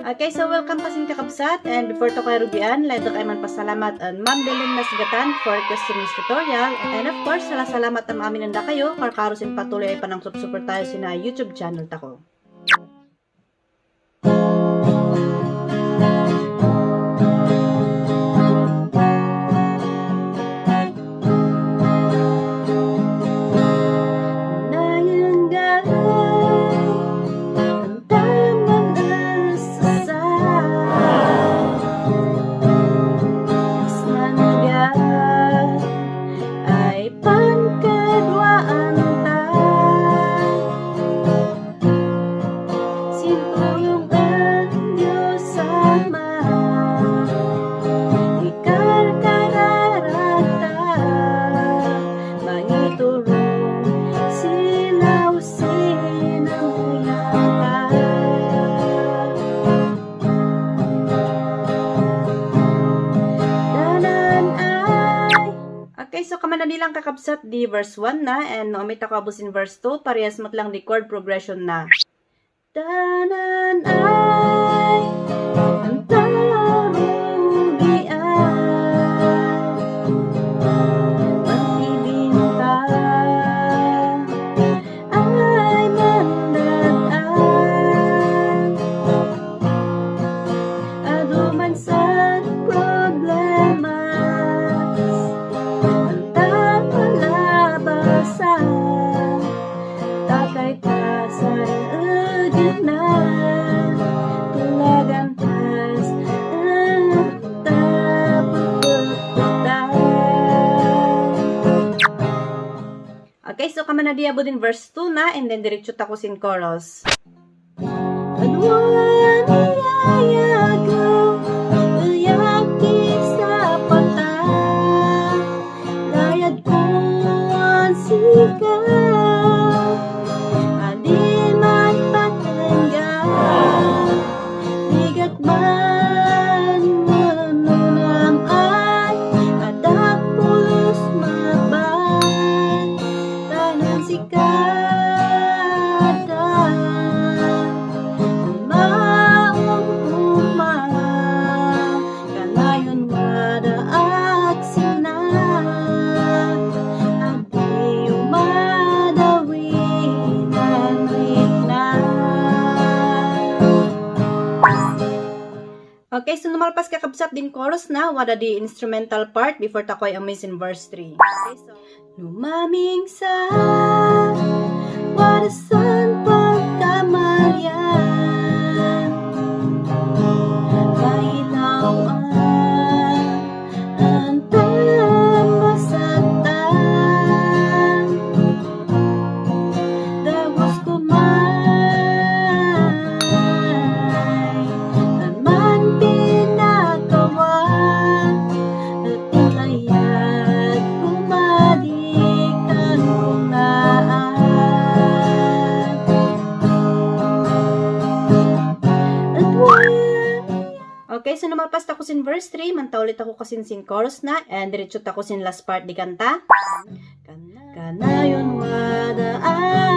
Okay, so welcome kasing kakabsat, and before to kayo rugian, lahat ay man pasalamat ang Ma'am Belen Nasgatan for questioning tutorial, and of course, salamat ang amin nanda kayo, karkarosin patuloy ay panang super tayo sina YouTube channel tako. Okay, so kamana nilang kakabsat di verse 1 na, and no, umita ko abusin verse 2, parehas mat lang di chord progression na. Danan ay ang tarugian, magbibinta ay mandaan, aduman sa problema takay ka sa agad na tulagantas ang tapuputan. Okay, so kamana diabo din verse 2 na, and then diretso takusin chorus. Anuan iyayago uyaki sa pata, layad ko ang sigaw, okay, so numalpas kakabsat din chorus na, wada di instrumental part before takoy amis in verse 3. Okay, so lumaming sa wada san pagkamaryan, kailangan ang tamasatan, dawos kumay okay, so numalpas tako sin verse 3, mantaulit ako kasin sin chorus na, and diretso tako sin last part di kanta. Kanayon madaan